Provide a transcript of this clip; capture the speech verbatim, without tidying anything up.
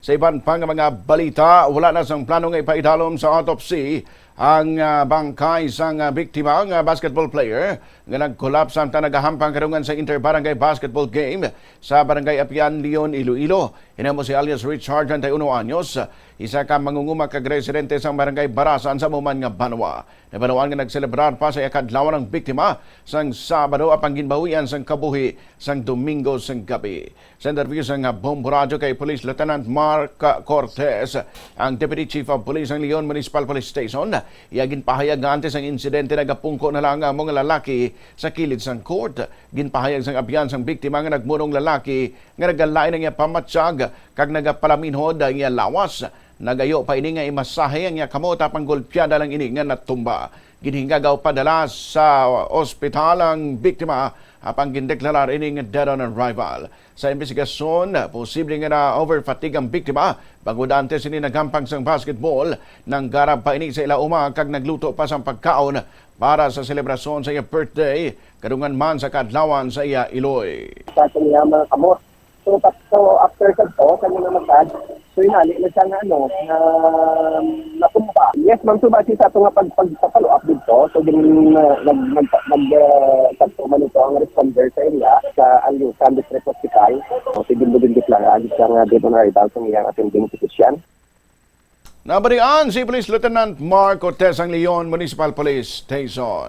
Sa iban pa nga mga balita, wala na sang plano nga ipaidalom sa autopsy ang, ah, bangkay sang, ah, biktima nga basketball player nga nag-collapse samtang nagahampang kadungan sa inter-barangay basketball game sa Barangay Apian, Leon, Iloilo. Hinamo si alias Richard, treinta y uno anyos, isa ka mangunguma kag residente sang Barangay Barasan sa amo man nga banwa. Nabaluan nga nagselebrar pa sa iya kaadlawan ang biktima sang Sabado, apang ginbawian sang kabuhi sang Domingo sang gabi. Sa interview sang Bombo Radyo kay Police Lieutenant Mark Cortez, ang Deputy Chief of Police sang Leon Municipal Police Station, iya ginpahayag nga antes ang insidente nagapungko na lang ang mga lalaki sa kilid sang court. Ginpahayag sang abyan sang biktima nga nagmurong lalaki nga nagalain ang iya pamatyag kag nagapalaminhod ang iya lawas. Nagayo pa ini nga imasahe ang iya kamot, apang golpeada lang ini nga natumba. Ginhingagaw padala sa ospital ang biktima, apang gindeklarar ini nga dead on arrival. Sa imbestigasyon, posible nga na-overfatigue ang biktima, bangod antes ini naghampang sang basketball. Nanggarab pa ini sa ila uma kag nagluto pa sang pagkaon para sa selebrasyon sa iya birthday, kadungan man sa kaadlawan sa iya iloy. Sa aton nga mga kamot. So, tap-, so after sa to, kanya na masad, so inali na siya nga, ano, na natumba. Yes, ma'am, so base sa ato nga pag, pag, pag-follow up dito, so din na, nag, nag, nag, uh, tagpo man ito ang responder sa area sa Alyucan District Hospital. So, si Bimbo Bindit lang, agad siya nga dead on arrival sa iyang attending physician. Nabalian si Police Lieutenant Mark Cortez ang Leon Municipal Police Station.